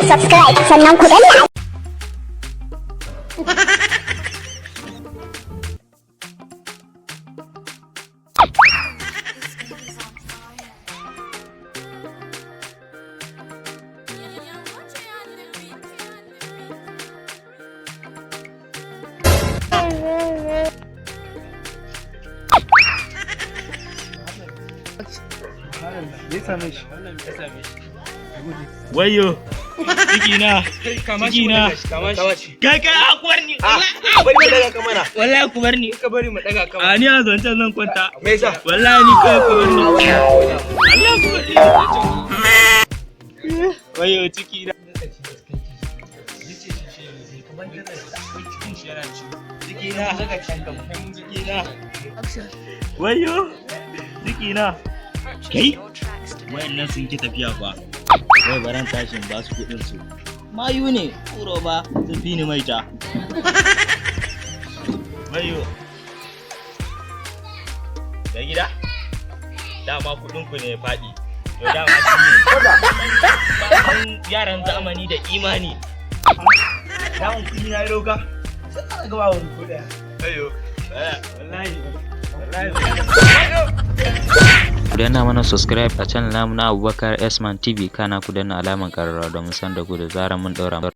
Subscribe sannan ku danna. Wayo, ciki na, ciki na. Kai kai a ku bar ni. Bari mu daga ka mana. Wallahi ku bar ni. Ka bari mu daga ka. A ni a zancen zan kwanta. Me yasa? Wallahi ni kai ku bar ni. Allah ku bar ni. Wayo, ciki na. Ciki na. Ciki na. Wayo, ciki na. Kai, wayannan sun ki tafiya fa. Wai baran tashin ba su kuɗin su. Mayu ne, kuro ba, sun fi ni maita. Mayu. Da gida? Dama kuɗin ku ne ya faɗi. To dama shi ne. Yaran zamani da imani. Daman kuɗi na yi roka. Sai ka ga ba wani kuɗi. Ayo. Wallahi. Wallahi. Ku danna mana subscribe a channel namu na Abubakar Esman TV, kana ku danna alamar kararrawa domin san da ku da zarar mun ɗaura.